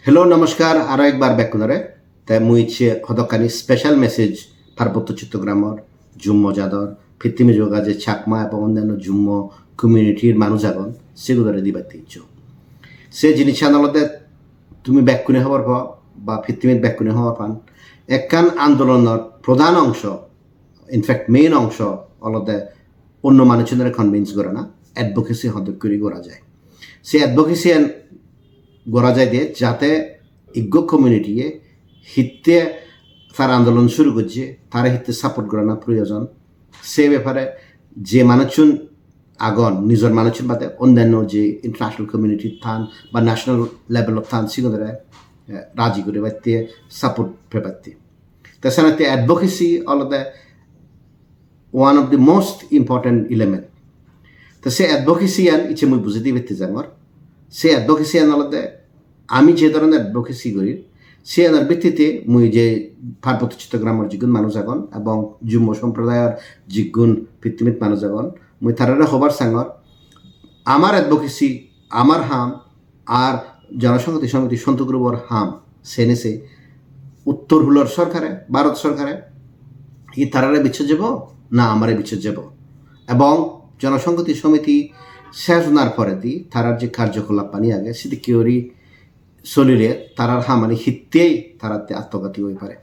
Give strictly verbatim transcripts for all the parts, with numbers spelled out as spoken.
Hello, namaskar, aro ekbar bekkunore. Te mui icche hodokkani special message Parbotto Chottogramor, Jummo jador, pittimi joga je Chakma ebong onnanno Jummo community-r manuj agon, sigunore dibatte iccho. Se jinissan olode tumi bekkune hobor pao, ba pittimit bekkune hobor pan. Ekkan andolonor prodhan ongsho, in fact, main ongsho olode onno manuchunore convince gorana, advocacy hodokkuri gora jai. Se advocacy-an gora jai de, jate iggo community-ye hitte tar andolon suru gojje, tare hitte support gorana proyojon, se bepare je manuchun agon, nijor manuchun bade onnanno je international community than ba national level-ot than, sigunore, eh, raji guribatte, support pebatte. Te senotte advocacy olode one of the most important element. Te se advocacy-an icche mui bujei dibatte jangor. Se advocacy-an olode ami je dhoronor advocacy gorir, siyanor bhittite mui je Parbotto Chottogramor jigun manuj agon ebong Jummo somprodayar jigun pittimit manuj agon, mui tarare hobar sangor, amar advocacy, amar ham, ar Jonosonghoti Somiti Sontu Group-or ham, sene se uttor hulor sorkare, Bharot sorkare, hi tarare bichchej jebo na amare bichchej jebo? Ebong Jonosonghoti Somiti ses onar poredi tarar je karjokolap ani age, sidikke guri solile tarar hamani hittei taratte atmogati oi pare.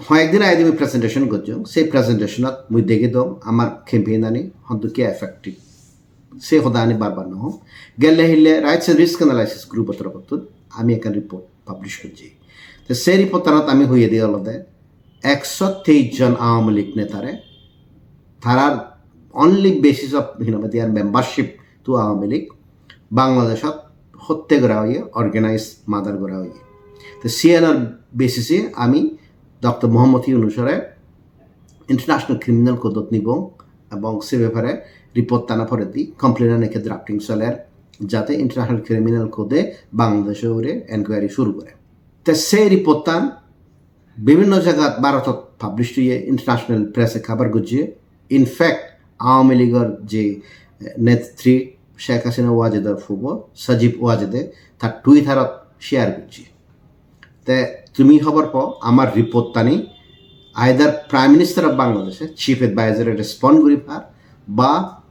Hoyekdin age mui presentation gojjong, sei presentation-ot mui dege dong amar campaign ani hondokke effective. Se hodani bar bar no hom. Gelle hille Rights and Risk Analysis Group-or toropottun ami ekkan report publish gojji. Te se report-anot ami hoyede olode ekso teis jon Awami League netare tarar only basis of, you know, their membership to Awami League Bangladeshot hotte gora oye, organized murder gora oye. Te siyanor basis-e ami Doctor Mohammad Yunusore International Criminal Court-ot nibong ebong se bepare report ana poredi complaint-an ekke drafting soler, jate International Criminal Court-e Bangladesho ugure enquiry suru gore. Te se report-an bibhinno jagat Bharotot publish oye, international press-e cover gojje. In fact, Awami League-or je, eh, netri Sheikh Hasina Wajidor pubo Sajib Wajide tar Twitter-ot share gojje. Te tumi hobor po, amar report-ani either Prime Minister of Bangladesh, Chief Advisor-e respond guri par, ba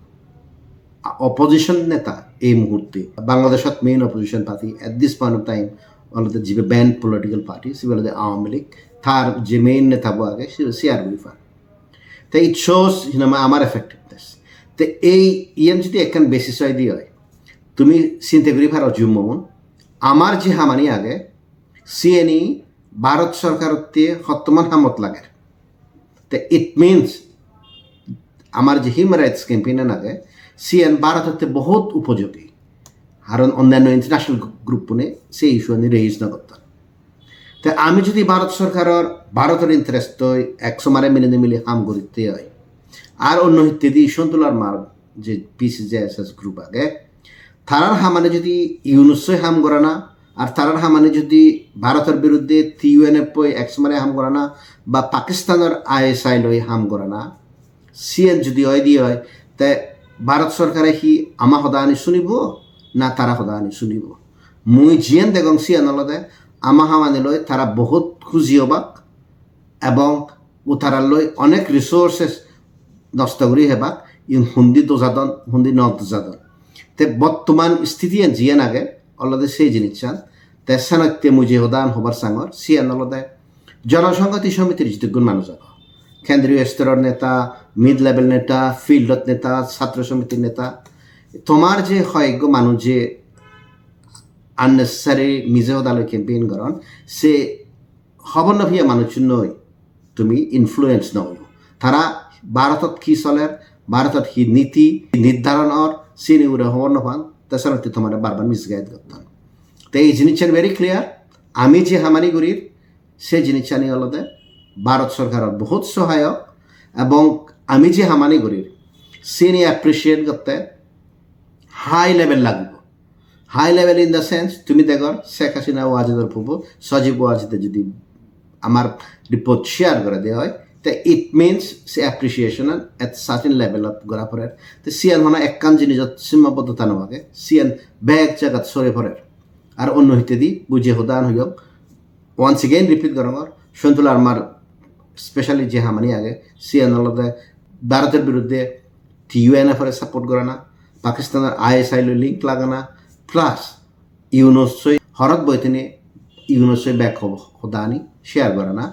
opposition neta ei muhurte, Bangladeshot main opposition party at this point of time olode jibe banned political party, sibe olode Awami League, tar je main neta bo age, sibe share guri par. Te it shows, hinama, amar effectiveness. Te ei iyen jodi ekkan basis oide oi, tumi sinte guri paro Jummo-un, amar je hamani age, siyeni Bharat sorkarotte hottoman hamot lager. Te it means amar je human rights campaign-an age, siyen Bharototte bohut upojogi. Karon onnanno international group-une se issue-ani raise no gotton. Te ami jodi Bharat sorkaror, Bharotor interest-oi ek somare milinimili ham goritte oi, ar onno hittedi Sontu Larmar je P C J S S group age, tarar hamani jodi Yunus-oi ham gorana, ar tarar hamani jodi Bharotor biruddhe T U N F-oi ek somare ham gorana, ba Pakistanor I S I loi ham gorana, siyen jodi oide oi, te Bharat sorkare hi ama hodani sunibo na tara hodani sunibo? Mui jiyen degong siyen olode ama hamani loi tara bohut huji obak ebong u tarar loi onek resources nosto guri hebak, iun hundi dojadon, hundi no dojadon. Te bottoman sthitiyan jiyen age olode sei jinissan. Te senotte mui je hodan hobar sangor, siyen olode Jonosonghoti Somitir jidukkun manuj agon, kendriyo storor neta, mid level neta, fieldot neta, satro somitir neta, tomar je hoyekko manuj je unnecessary mije hodaloi campaign goron, se hobor no piya manuchun noi, tumi influence no oyo. Tara Bharotot hi soler, Bharotot hi niti nirdharon or, sini ure hobor no pan, te senotte tomare bar bar misguide gotton. Te ei jinissan very clear, ami je hamani gurir, se jinissani olode Bharat sorkaror bohut sohayok, ebong ami je hamani gurir, sini appreciate gotte high level lagibo. High level in the sense, tumi degor Sheikh Hasina Wajidor pubo Sajib Wajide jodi amar report share gore de oi, te it means se appreciation an at certain level ot gora porer. Te siyan hono ekkan jinijot simmaboddhota no age, siyan bek jagat sore porer. Ar onno hittedi mui je hodan hoyong, once again repeat gorongor, Santu Larmar specially je hamani age, siyan olode Bharotor biruddhe T U N F ore support gorana, Pakistanor I S I loi link lagana, plus Yunus-oi horot boitene Yunus-oi bek hobo hodani share gorana.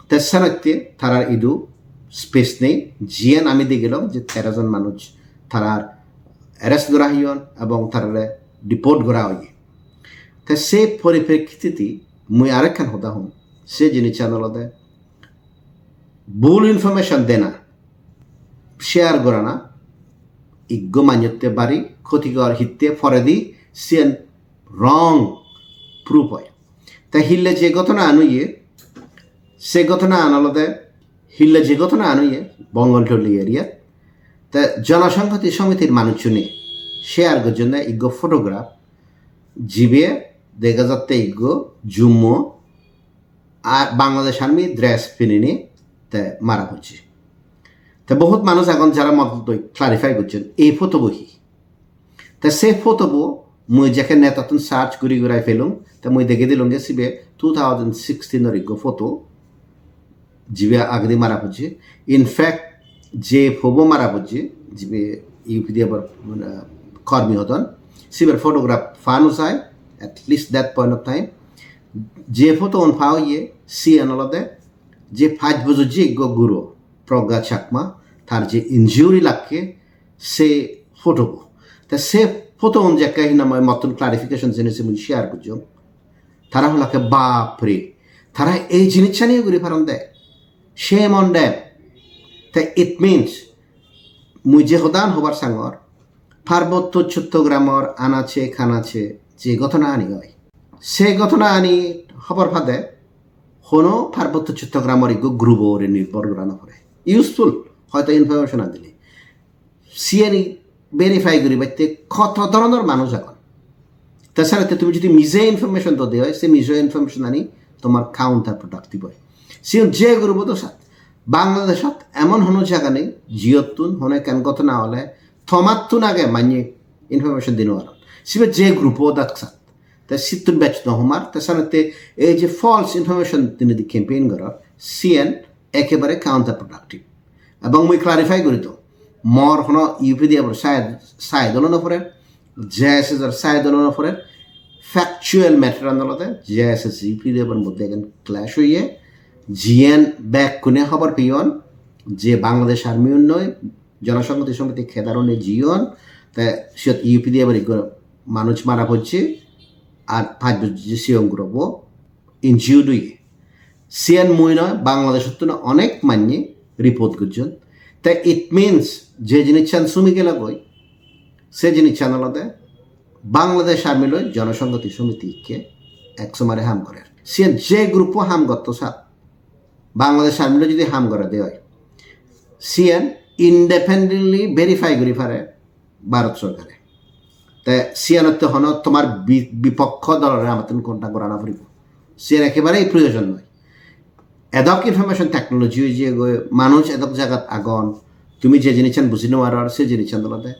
Te senotte tarar idu space nei, jiyan ami degilong je tero jon manuj tarar arrest gora oyon ebong tarare deport gora oye. Te se poriprekkitedi mui arekkan hoda hom, se jinissan olode bhul information dena, share gorana, iggo manyotte bari khotigor hitte poredi siyen wrong proof oi. Te hille je ghotonan oye, se ghotonan olode, hille je ghotonan oye Bongoltoli area. Te Jonosonghoti Somitir manuchchune share gojjonne iggo photograph, jibe dega jatte iggo jummo ar Bangladesh Army dress pinine te mara pocche. Te bohut manuj agon jara modot doi clarify gocchon ei photo bo hi. Te se photo bo mui jekke netottun search guri gurai pelung, te mui degei dilung je sibe two thousand sixteen or ikko photo, jibe agedi mara pocche. In fact, je pobo mara pocche, jibe U P D F or, mane, kormi hodon, siber photograph pa no jai, at least that point of time. Je photo un pa oye, siyan olode je pach bojor je ikko guro, Pragya Chakma, tar je injury lakke, se photo bo. Te se photo un jekke hinamai mottun clarification jeinei se mui share gojjong. Tara holakke, "Bap re, tara ei jinissani guri paron de. Shame on them." Te it means, mui je hodan hobar sangor, Parbotto Chottogramor anache kanache je ghotona ani oi, se ghotona ani hobor pade hono Parbotto Chottogramor ikko group ore nirbhor gora no pore. Useful hoito information an dile. Siyeni verify guribatte hoto dhoronor manuj agon. Te senotte tumi jodi mije information do de oi, se mije information ani tomar counterproductive oi. Siyon je group o do sat, Bangladeshot emon hono jaga nei, jiyottun hono ekkan ghotona ole tomattun age manye information di no paron. Sibe je group o dak sat. Te sittun bej no homar, te senotte ei je false information dinedi campaign goror, siyen ekkebare counterproductive. Ebong mui clarify guri dong, mor hono U P D F or side, side olo no porer, J S S or side olo no porer, factual matter an olode J S S U P D F or moddhe ekkan clash oye, jiyen bekkune hobor peyon je Bangladesh Army unnoi, Jonosonghoti Somiti cadre une jiyon, te siyot U P D F or ikko manuj mara pocche, ar pach bojor je sigon gurobo injured oye. Siyan mui noi, Bangladeshottun onek manye report gojjon. Te it means je jinissan sumi gelagoi, se jinissan olode Bangladesh Army loi Jonosonghoti Somiti ikke ek somare ham gorer. Siyan je group o ham gotto sat, Bangladesh Army loi jodi ham gore de oi, siyan independently verify guri pare Bharat sorkare. Te siyanotte hono tomar bi-, bipokko dolore amattun contact gorana puribo. Siyan ekkebare proyojon noi. Edok information technology oi jiyegoi, manuj edok jagat agon, tumi je jinissan buji no paror, se jinissan olode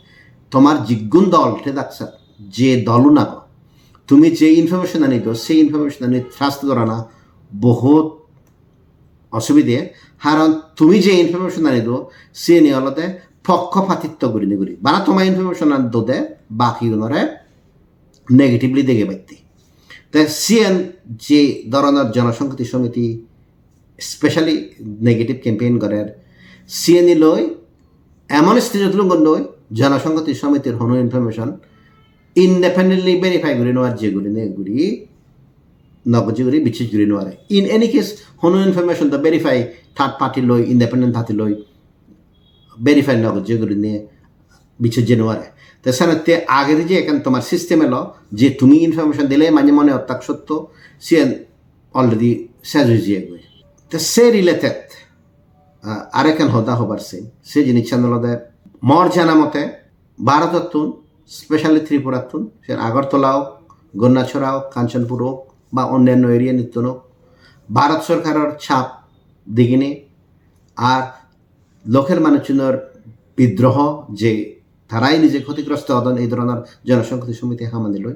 tomar jiggun dol te daksat, je dolun agon, tumi je information ani do, se information ani trust gorana bohut osubide, haron tumi je information ani do, siyeni olode pokkopatitto gurinei guri. Bana toma information an dode, bakigunore negatively degebatte. Te siyen je dhoronor Jonosonghoti Somiti specially negative campaign gorer, siyeni loi emon stage ot lungondoi, Jonosonghoti Somitir hono information independently verify guri no ar je gurinei guri no gojje guri bichej guri no pare. In any case, hono information do verify third party loi, independent party loi verify no gojje gurinei bichej je no pare. Te senotte agedi je ekkan tomar system elo je tumi information dile manye mone ottak sotto, siyen already sej oi jiyegoi. Te se related, ah, arekkan hoda hobar sei, se jinissan olode mor jana mote Bharotottun, specially Tripurattun, sen Agartala ok, Gandichhara ok, Kanchanpur ok, ba onnanno area nittun ok, Bharot sorkaror chap digini ar local manuchunor bidroho je tarai nije khotigrosto odon ei dhoronor Jonosonghoti Somiti hamani loi.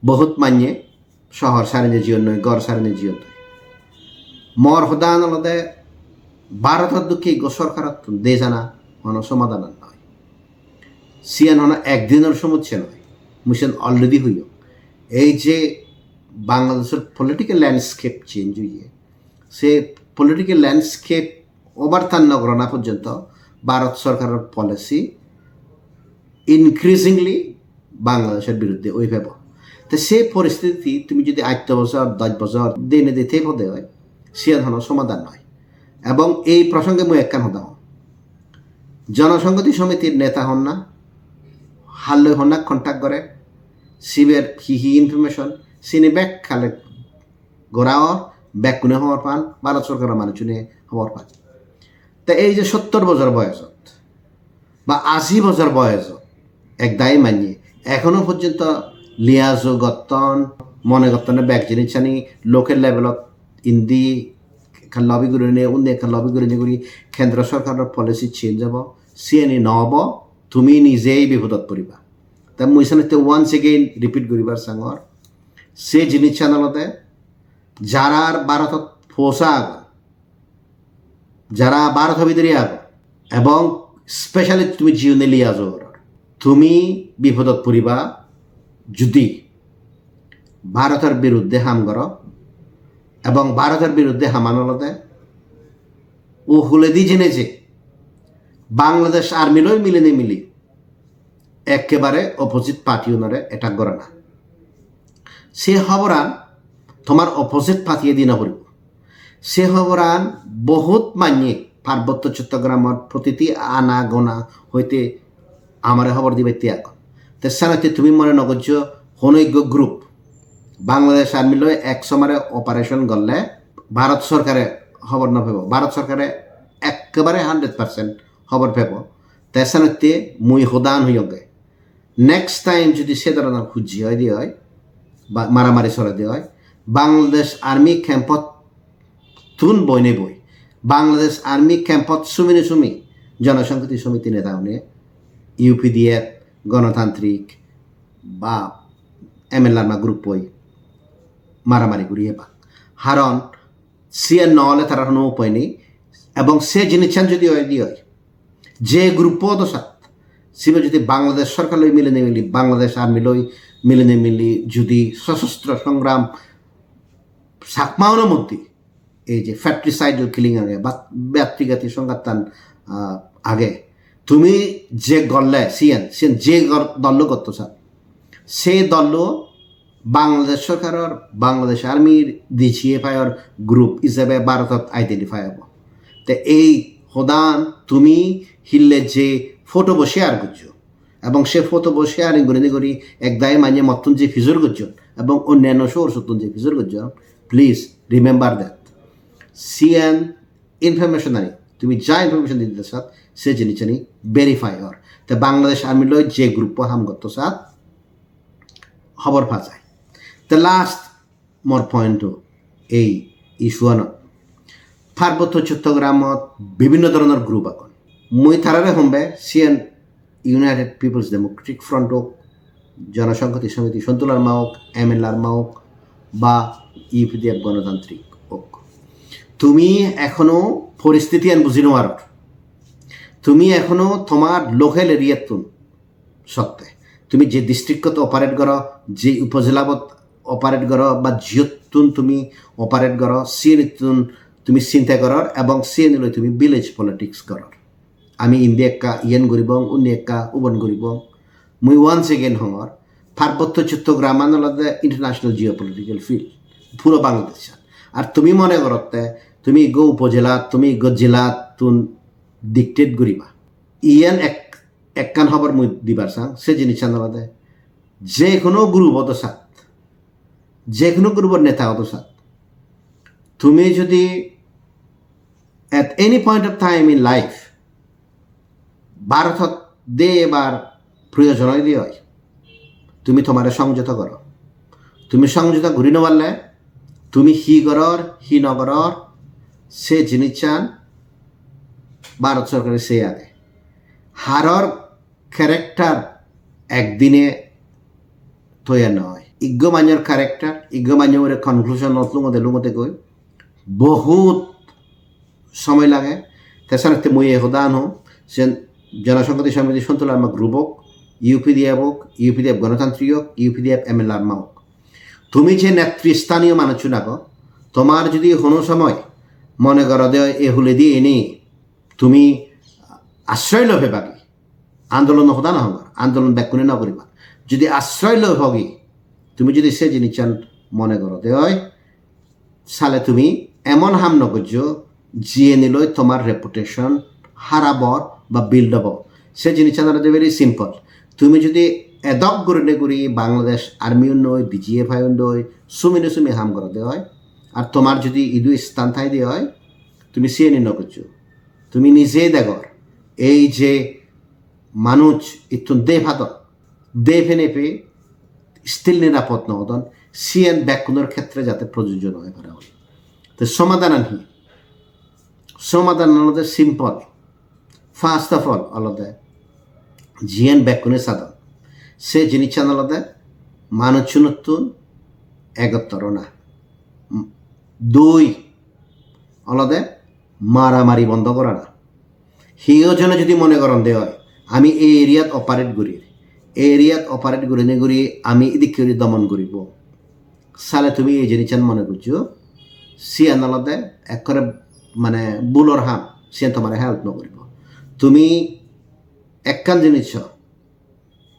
Bohut manye sohor sarinei jiyonnoi, ghor sarinei jiyonnoi. Mor hodan olode Bharotor dokke ekko sorkarottun dejana hono somadhan noi. Siyan hono ekdinor somossya noi. Mui siyan already hoyong. Ei je Bangladeshor political landscape change oye, se political landscape overturn no gorana porjonto Bharot sorkaror policy increasingly Bangladeshor biruddhe oi pebo. Te se poristiti tumi jodi atto bojor, dosh bojor dine dite pode oi, siyan hono somadhan noi. Ebong ei prosonge mui ekkan hoda hong. Jonosonghoti Somitir neta honna, halloi honna contact gore, siber hi hi information, sini bek collect gora or, bekkune hobor pan, Bharat sorkaror manuchune hobor pan. Te ei je sottor bojor boyosot ba ashi bojor boyosot ek dagi manye ekhono porjonto liajo gotton, mone gotton bek jinissani local levelot indi ekkan lobby gurinei, undi ekkan lobby gurinei guri kendro sorkaror policy change obo, siyeni no obo, tumi nijei bipodot poriba. Te mui senotte once again repeat guribar sangor, se jinissan olode jarar Bharotot posa agon, jara Bharoto bidire agon, ebong specially tumi jiyune liajo goror, tumi bipodot poriba judi Bharotor biruddhe ham goro. Ebong Bharotor biruddhe haman olode o huledi jene je Bangladesh Army loi milinei mili ekkebare opposite party unore attack gorana. Se hoboran tomar opposite party-e di no poribo. Se hoboran bohut manye Parbotto Chottogramor protiti ana gona hoite amare hobor dibatte agon. Te senotte tumi mone no gojjo hono ekko group Bangladesh Army loi ek somare operation gorle Bharat sorkare hobor no pebo. Bharat sorkare ekkebare hundred percent hobor pebo. Te senotte mui hodan hoyonge. Next time jodi se dhoronor hujji oide oi, ba maramari solede oi, Bangladesh Army camp-ot tun boi nei boi, Bangladesh Army camp-ot sumi nei sumi Jonosonghoti Somiti neta une U P D F, Gonotantrik ba M L Larma group-oi maramari guri ebak. Haron siyan no ole tarar hono upai nei. Ebong se jinissan jodi oide oi, je group-o odo sat, sibe jodi Bangladesh sorkar loi milinei mili, Bangladesh Army loi milinei mili jodi sosostro songram Chakma-uno moddhe ei je fratricidal killing age, bat-, batigati songhattan, ah, age, tumi je gorle siyan, siyan je gor-, dollo gotto sat, se dollo Bangladesh sorkaror, Bangladesh Army-r D C F I-or group ijebe Bharotot identify obo. Te ei hodan tumi hille je photo bo share gojjo, ebong se photo bo sharing gurinei guri ek dagi manye mottun je pijor gojjon ebong onnanno source-ottun je pijor gojjon, please remember that. Siyan information ani, tumi ja information dite sat, se jinissani verify or. Te Bangladesh Army loi je group-o ham gotto sat, hobor pa jai. Te last mor point-o ei issue-anot, Parbotto Chottogramot bibhinno dhoronor group agon. Mui tarare hombe siyen United People's Democratic Front ok, Jonosonghoti Somiti Sontu Larma ok, M L Larma ok, ba U P D F Gonotantrik ok. Tumi ekhono poristitiyan buji nw paror. Tumi ekhono tomar local area-ttun sotte. Tumi je district-ot operate goro, je upojela-bot operate goro, ba jiyottun tumi operate goro, siyenittun tumi sinta goror ebong siyeni loi tumi village politics goror. Ami indi ekka iyen guribong, undi ekka ubon guribong. Mui once again hongor, Parbotto Chottogram-an olode international geopolitical field, puro Bangladesh-an. Ar tumi mone gorotte, tumi iggo upojela, tumi iggo jela-tun dictate guriba. Iyen ek-, ekkan hobor mui dibar sang, se jinissan olode, je hono group odo sat, je hono group-or neta odo sat, tumi jodi at any point of time in life Bharotot de ebar proyojon oide oi, tumi tomare songjota goro. Tumi songjota guri no parle, tumi hi goror, hi no goror, se jinissan Bharot sorkare sei age. Haror character ekdine toyar no oi. Iggo manyor character, iggo manyor ugure conclusion ot lungode lungode goi bohut somoy lage. Te senotte mui ei hodan hom, sen Jonosonghoti Somiti Sontu Larma group ok, U P D F ok, U P D F Ganatantrik ok, U P D F M L A Larma ok, tumi je netristaniyo manuchun ago, tomar jodi hono somoy mone goro de oi e huledi eni tumi asroy loi pebagi, andolon hoda no hongor, andolon bekkune no guriba. Jodi asroy loi pogi, tumi jodi se jinissan mone goro de oi, sale tumi emon ham no gojjo, jiyeni loi tomar reputation harab or ba build obo. Se jinissan olode very simple. Tumi jodi edok gurinei guri Bangladesh Army un loi, B G F I un loi, sumine sumi ham goro de oi, ar tomar jodi idu sthan thai de oi, tumi siyeni no gojjo. Tumi nije degor, ei je manuj ittun de padon, de pene pe still nirapod no odon, siyen bekkunor khetre jate projojjo no oi pare oi. Te somadhanan hi? Somadhanan olode simple. First of all, olode jiyen bekkune sadon, se jinissan olode manuchunottun egottor ona. Dui, olode maramari bondo gorana. Hiyo jone jodi mone goron de oi, ami ei area-t operate gurir, ei area-t operate gurinei guri ami idikke guri domon guribo, sale tumi ei jinissan mone gojjo, siyan olode ekkore mane bulor ham, siyan tomare help no guribo. Tumi ekkan jinis so,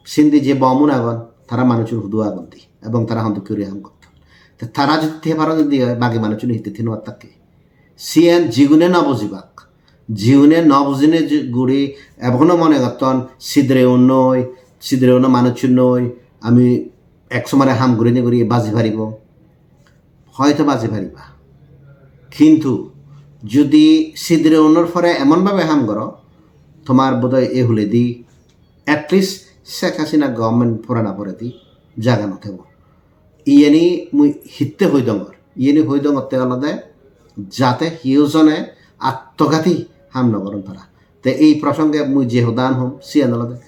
sindi je bomun agon, tara manuchun hudu agon di, ebong tara hondokke guri ham gotton. Te tara jodi the paron di oi, bagi manuchun hitte the no pattakke? Siyan jigune no bujibak, jigune no bujine ji-, guri ebono mone gotton sidre unnoi, sidre unno manuchun noi, ami ek somare ham gurinei guri baji paribo. Hoyto baji pariba. Kintu jodi sidre unnor pore emon bhabe ham goro, tomar bodoi e huledi at least Sheikh Hasina government porana poredi jaga no thebo. Iyeni mui hitte hoi dongor? Iyeni hoi dongotte olode jate hiyo jone attoghati ham no goron tara. Te ei prosonge mui je hodan hom, siyan olode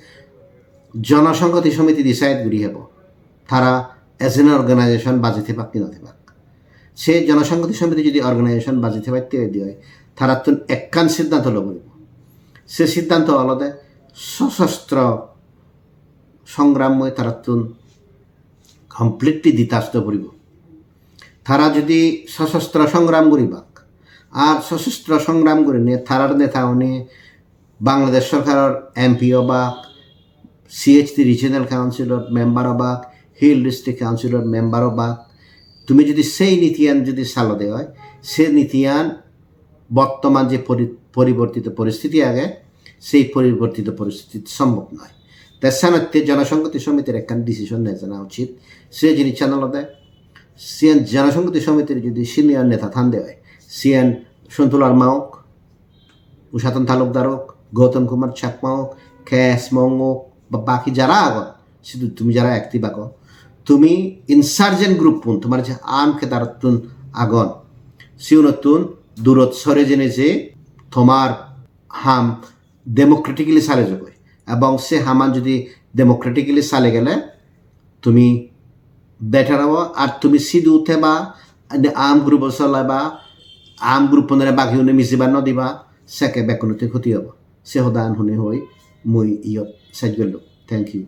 Jonosonghoti Somiti decide guri hebo. Tara as an organization baji thebak ki no thebak. Se Jonosonghoti Somiti jodi organization baji thebatte oi de oi, tarattun ekkan siddhanto lo poribo. Se siddhanto olode sosostro songram moi tarattun completely detach do poribo. Tara jodi sosostro songram guribak, ar sosostro songram gurinei tarar neta hone Bangladesh sorkaror M P obak, C H D Regional Councilor member obak, Hill District Councilor member obak, tumi jodi sei nitiyan jodi salode oi, se nitiyan bottoman je pori-, poribortito poristiti age, sei poribortito poristiti sombhob noi. Te senotte Jonosonghoti Somitir ekkan decision nejana uchit. Se jinissan olode, siyen Jonosonghoti Somitir jodi senior neta thande oi, siyen Sontu Larma ok, Ushaton Talukdar ok, Gautam Kumar Chakma ok, K S Mong ok, ba baki jara agon, sidu tumi jara active ago, tumi insurgent group-un, tomar je arm cadre-ottun agon, siunottun durot sore jene je tomar ham democratically sale jogoi. Ebong se haman jodi democratically sale gele tumi better obo, ar tumi sidu theba, indi arm group-o soleba, arm group-unore bagi une mijibar no diba, sekke bekkunotte khoti obo. Se hodan hune hoi mui iyot sej gollung. Thank you.